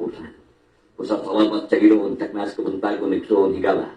katapusan. Usa, salamat sa Ginoo taknas kabuntagon, igsoon higala,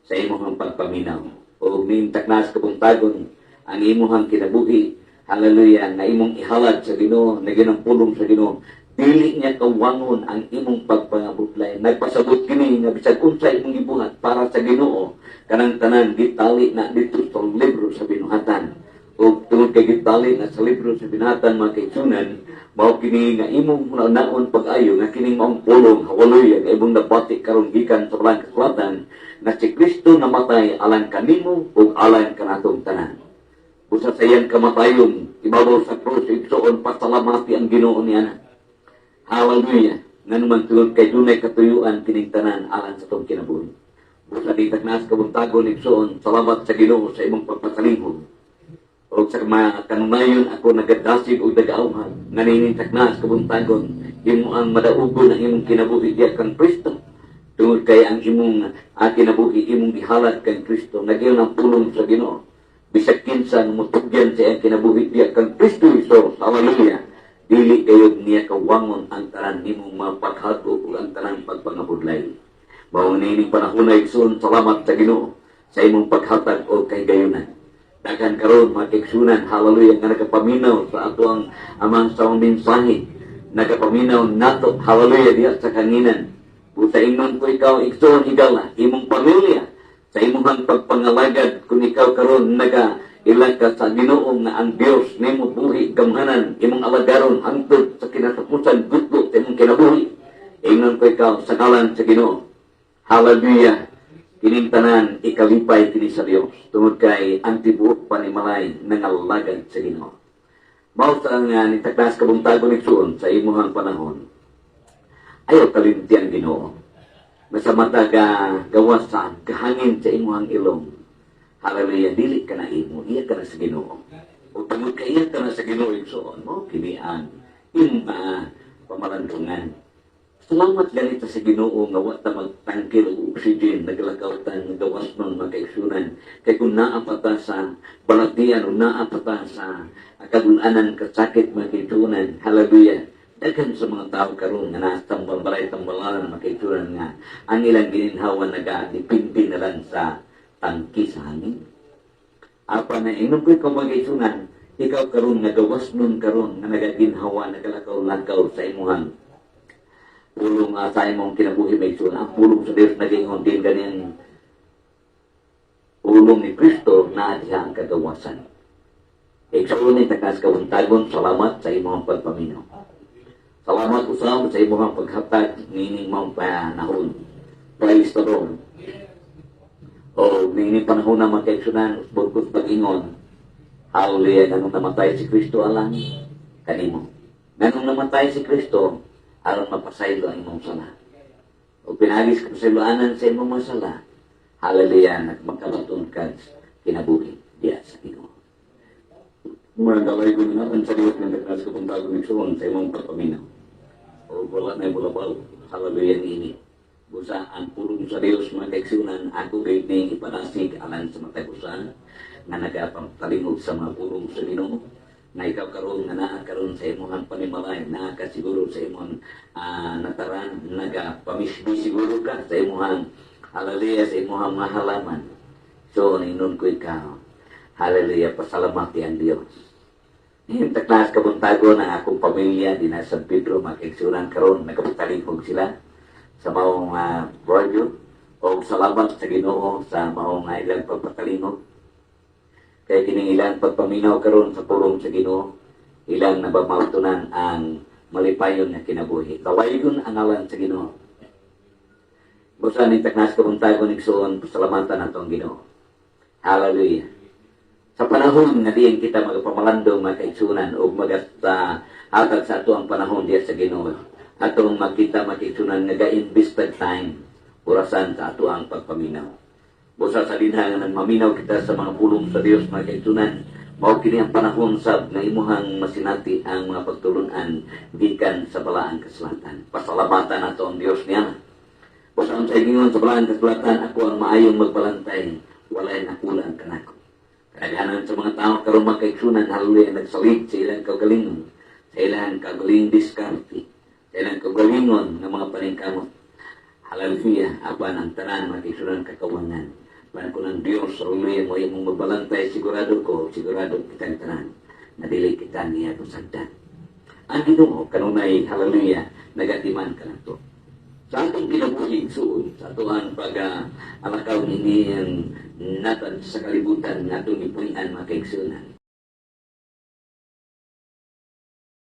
sa imong pagpaminaw. O ning taknas kabuntagon ang imong kinabuhi, hallelujah, nga imong ihalad sa Ginoo, na ginang pulong sa Ginoo, dili niya kawangon ang imong pagpangabudlay. Nagpasabot kini nga bisag unsa imong gibuhat para sa Ginoo, kanang tanan gitali na dito sa libro sa binuhatan. Ug tungod kay gitali na sa libro sa binuhatan, mga kaigsuonan, mao kini nga imong hunaon pag-ayo nga kining maong pulong, hallelujah, nga imong nabati karon gikan sa Balaang Kasulatan nga si Kristo namatay alang kanimo ug alang kanatong tanan. Busa sa iyang kamatayon ibabaw sa krus, igsoon, pasalamati ang Ginoo niya. Hallelujah. Nganuman tungod kay dunay katuyuan kining tanan alang sa atong kinabuhi. Busa di taknas kabuntagon, igsoon, salamat sa Ginoo sa imong pagpatalingkod. O sa mga kanunayon ako nagadasig og nagaawhag nga nining taknas kabuntagon imo ang madaugon ang imong kinabuhi diya kang Kristo. Tungod kay ang imong kinabuhi imong gihalad kang Kristo, nagyan ang pulong sa Ginoo. Bisag kinsa nga motugyan sa iyang kinabuhi diya kang Kristo Jesus, hallelujah, dili gayud niya kawangon ang tanan nimong mga paghago ug ang tanang pagpangabudlay. Mao nining panahon na, igsoon, salamat sa Ginoo sa imong paghatag og kahigayunan. Daghan karon, mga kaigsuonan, hallelujah, nga nagapaminaw sa ato ang amang sa among mensahe. Nagapaminaw nato, hallelujah, diya sa kanginan. Busa ingnon ko ikaw, igsoon higala, imong pamilya, sa imong pagpangalagad, kung ikaw karon naga ila ka sa Ginoo nga ang Dios nimo buhi gamhanan, imong alagaron hangtod sa kinatapusan gutgo sa imong kinabuhi. Ingnon ko ikaw sa ngalan sa Ginoo. Hallelujah. Kining tanan ikalipay kini sa Dios tungod kay ang tibuok panimalay nangalagad sa Ginoo. Mao sa nga nitaknas kabuntagon, igsoon, sa imuhang panahon. Ayaw kalimti ang Ginoo. Basta matag gawas sa kahangin sa imuhang ilong. Hallelujah, dili ka na imo, iya ka na sa Ginoo. O tungod kay iya ka na sa Ginoo, igsoon mo kini ang imong pamalandungan. Salamat ganito sa Ginoo nga wa ta magtangkil og oxygen, naglakaw ta nga gawas nun, mga kaigsuonan. Kay kung naa pa ta sa balatian o naa pa ta sa kagulanan kasakit, mga kaigsuonan, hallelujah. Daghan sa mga tao karon nga nasa tambal balay tambalanan, mga kaigsuonan, nga ang ilang gininhawa naga-depende na lang sa tangki sa hangin. Apa na inom ko ikaw, mga kaigsuonan, ikaw karon nga gawas nun karon nga nagaginhawa, nagalakaw-lakaw sa imuhang pulong sa imong kinabuhi, may igsoon. Ang pulong sa Dios nagaingon din ganyan pulong ni Kristo na diha ang kagawasan. Igsoon ni takas kabuntagon, salamat sa imong pagpaminaw. Salamat usab sa imong paghatag nining maong panahon. Praise the Lord. O nining panahon na, mga kaigsuonan, usbon ko's pag-ingon. Hallelujah, nganong namatay si Kristo alang kanimo. Nganong namatay si Kristo aron mapasaylo ang imong sala. O pinaagi sa kapasayloanan sa imong mga sala, hallelujah, nagmakabaton ka kinabuhi diya sa Ginoo. Mga ko nga sa Diyos ng taknas kabuntagon, igsoon, sa imong pagpaminaw. O wala na bulabal, hallelujah niini. Busa ang pulong sa Dios, mga kaigsuonan, ako gayud ning ipanasig alang sa matag usa nga nagapangtalingog sa mga pulong sa Ginoo na ikaw karon nga naa karon sa imong panimalay, naa ka siguro sa imong nataran, nagapamisbi siguro ka sa imong, hallelujah, sa imong mga halaman. So ninon ko ikaw, hallelujah, pasalamati ang Dios. Ngayon, taknas kabuntagon ang akong pamilya din sa San Pedro, mga kaigsuonan, karon nagapatalingkog sila sa maong radio. O salamat sa Ginoo sa maong ilang pagpatalingkog. Kaya kining ilang pagpaminaw karon sa pulong sa Ginoo, ilang nabamautunan ang malipayon nga kinabuhi. Dawaygon ang ngalan sa Ginoo. Busa ni taknas kabuntagon, igsoon, pasalamatan nato ang Ginoo. Hallelujah. Sa panahon nga diyan kita magpamalandong, mga kaigsuonan, o magasta hatag sa ato ang panahon diya sa Ginoo, atong makita, mga kaigsuonan, nga ga-invested time orasan sa ato ang pagpaminaw. Busa sa dinha nga nagmaminaw kita sa mga pulong sa Dios, mga kaigsuonan, mao kini ang panahon sab nga imuhang masinati ang mga pagtulunan gikan sa Balaang Kasulatan. Pasalamatan nato ang Dios niya. Busa ang sa ingon sa Balaang Kasulatan, "Ako ang maayong magbalantay, walay nakulang kanako." Kadaghanan sa mga tao karon, mga kaigsuonan, hallelujah, nagsalig sa ilang kaugalingon, sa ilang kaugalingong diskarte, sa ilang kaugalingon nga mga Paningkamot. Hallelujah. Apan ang tanan, mga kaigsuonan, kakawangan. Pan kung ang Diyos, hallelujah, mo imong magbalantay, sigurado ko, sigurado kitang tanan, na dili kita niya sagdan. Ang Ginoo kanunay, hallelujah, nagatiman kanato. Sa atong kinabuhi, igsuon, sa atoang pag alakaw ini ang natad sa kalibutan nga atong gipuy-an, mga kaigsuonan.